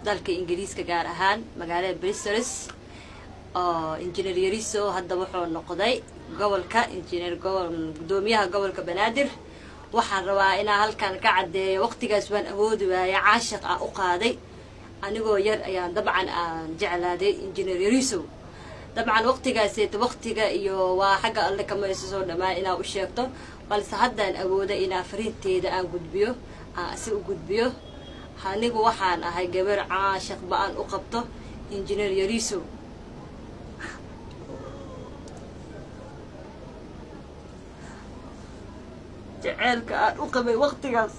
Dalka Ingiriiska, gaar ahaan magaalada Bristol, oo Injineer Yariso hadda wuxuu noqday gobolka injineer gobol, guddoomiyaha gobolka Banaadir. Waxaan rabaa inaan halkan ka caddeeyo, waqtigaas waan awoodi waaya, caashiq ah u qaaday. Anigoo yar ayaan dabcan aan jeclaaday Injineer Yariso. Dabcan waqtigaaseeta waqtiga iyo waa xagga Alle kama isu soo dhamaan inaa u sheegto, balse haddaan awooda inaa fariinteeda aan gudbiyo, aan si u gudbiyo. Anigu waxaan ahay gabar caashiq ba-an u qabto Injineer Yariso. Jaceylka aan u qabay waqtigaas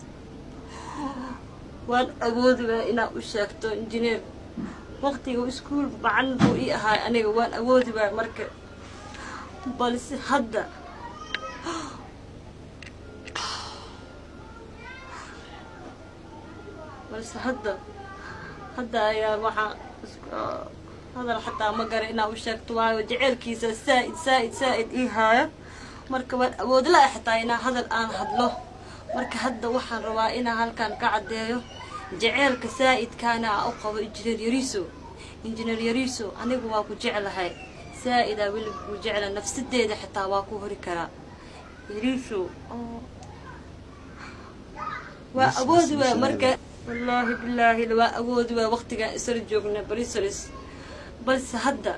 waan awoodi waaya inaa u sheegto injineer. Waqtiga iskuul macalin buu ii ahaay, aniga waan awoodi waaya marka, balse hadda hadda ayaa waxaa hadal xataa ma gara inaa u sheegto, waayo jaceylkiisa saa-id saa-id saa-id ii haayo. Marka waan awood la xataa inaa hadal aan hadlo. Marka hadda waxaan rabaa inaan halkan ka caddeeyo jaceylka saa-idkaana aan u qabo Injineer Yariso. Injineer Yariso, anigu waa ku jeclahay saa-idaa, weliga ku jecla, nafsadeeda xitaa waa ku hori karaa. Yariso, waa awoodi waay marka, wallaahi bilaahi, waa awoodi waay waqtigaan isla joogna Brisolis. Balse hadda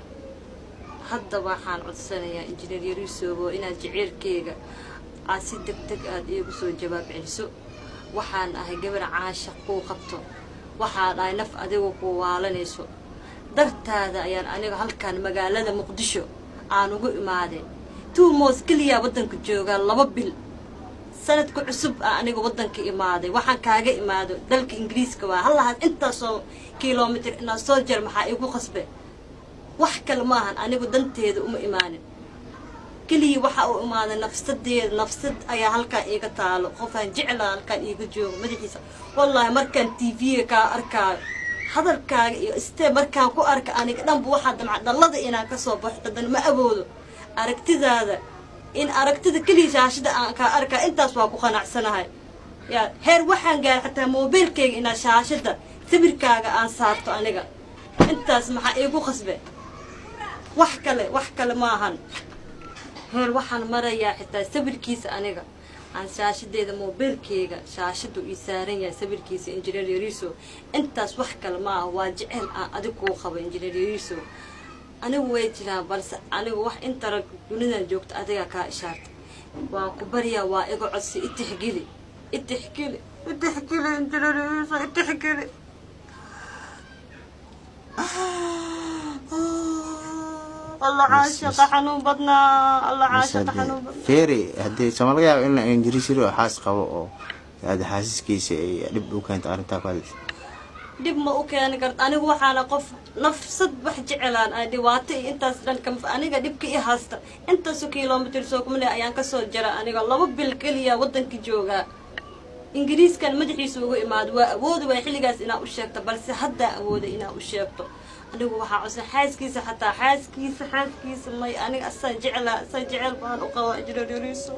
waxaan codsanayaa Injineer Yarisobo inaad jaceylkeyga aad si deg deg aada iigu soo jawaab celiso. Waxaan ahay gabar caashaq kuu qabto, waxaan ahay naf adigu ku waalanayso. Dartaada ayaan aniga halkan magaalada Muqdisho aan ugu imaaday. 2 months keliyaa waddanka joogaa, 2 bil, sanadka cusub a aniga waddanka imaaday. Waxaan kaaga imaado dalka Ingiriiska waa hallahaas intaasoo kilomitr inaad soo jar. Maxaa igu qasbe? Wax kale maahan, anigu danteeda uma imaanin. Keliya waxa uu imaaday nafsadeeda. Nafsad ayaa halkaan iiga taalo, qofaan jeclaa halkaan iiga joogo madaxiisa. Wallaahi, markaan TV-ga kaa arkaayo, hadalkaaga iyo step markaan ku arka, aniga dhanba waxaa damca dhallada inaan kasoo baxo, haddana ma awoodo. Aragtidaada, in aragtida keliya shaashada aan kaa arkaa, intaas waa ku qanacsanahay. Yaa heer waxaan gaaray xataa moobeelkayga inaad shaashada sawirkaaga aan saarto aniga. Intaas maxaa iigu qasbe? Wax kale, wax kale maahan. Heer waxaan marayaa xitaa sawirkiisa aniga aan shaashadeeda moobeelkeyga shaashadu ii saaran yahay sawirkiisa Injineer Yariso. Intaas wax kale maaha, waa jecel aan adig kuu qabo, Injineer Yariso. Anigu way jiraan, balse anigu wax inta rag dunidan joogto adigaa kaa ishaarta. Waan ku baryaa, waa iga codsi, itixgeli, itixgeli, itixgeli, Injineer Yariso, itixgeli. Allah, caashaqa xanuun badnaa, Allah, caashaqa xanuun badnaa. Feeri, haddii sama laga yaabo in Ingiriis yiri oo xaas qabo oo aada xaasiskiisa ay dhib u keento arrintaa ku hadlaysa? Dhib ma u keeni karto. Anigu waxaana qof nafsad wax jecelaan ay dhibaato iyo intaas dhan kama. Aniga dhibka i haysta, intaasoo kilomitr soo kumle ayaan kasoo jara. Aniga 2 bil keliya waddanka joogaa, Ingiriiskan madaxiisa ugu imaado. Waa awoodi waay xilligaas inaa u sheegto, balse haddaa awooda inaa u sheegto. Anigu waxaa codsan xaaskiisa, xataa xaaskiisa, xaaskiisa may. Aniga asaan jeclaa, asaan jecel baan u qabaa, Injineer Yariso.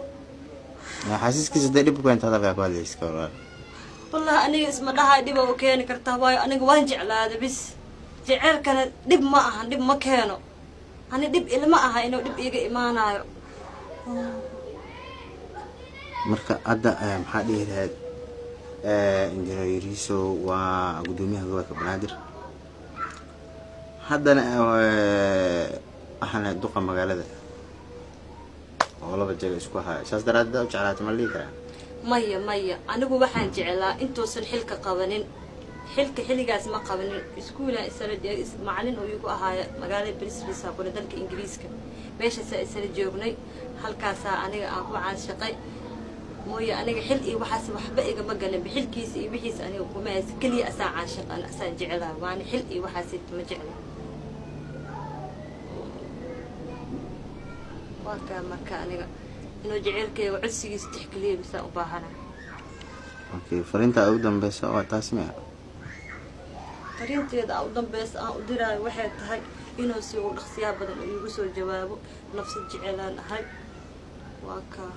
Xaasiskiisa hadday dhib u keento hadalkaa ku hadlaysa, ka waran? Wallahi, aniga isma dhahay dhiba u keeni kartaa, waayo aniga waan jeclaada bis. Jeceelkana dhib ma ahan, dhib ma keeno. Ani dhib ilma aha inuu dhib iiga imaanayo. Marka hadda maxaa dhihi lahayd? Injineer Yariso waa guddoomiyaha gobolka Banaadir, haddana waxaana duqa magaalada oo laba jaga isku haya. Saas daraadeed u jeclaatay ma la dhihi karaa? Maya, maya, anigu waxaan jeclaa intuusan xilka qabanin. Xilka xilligaas ma qabanin. Iskuulaan isla macalin uu igu ahaayo magaalada Brisbane kule dalka Ingiriiska. Meeshaasaa isla joognay, halkaasaa aniga aan ku caanshaqay mooye. Aniga xil iyo waxaas waxba igama galin. Xilkiisa iyo wixiisa aniga kuma haysa. Keliya asaa caashiq, asaan jeclaa, waana xil iyo waxaas ma jecla. Waa kaa. Marka aniga inuu jaceylkeyga codsigiisa tixgeliya bisaa u baahana. Okay, fariinta ugu dambeysa waa taas miya? Fariinteeda aan u dambeysa aan u diraayo waxay tahay inuu si uu dhaqsiyaa badan iigu soo jawaabo. Nafsad jecelaan ahay, waa kaa.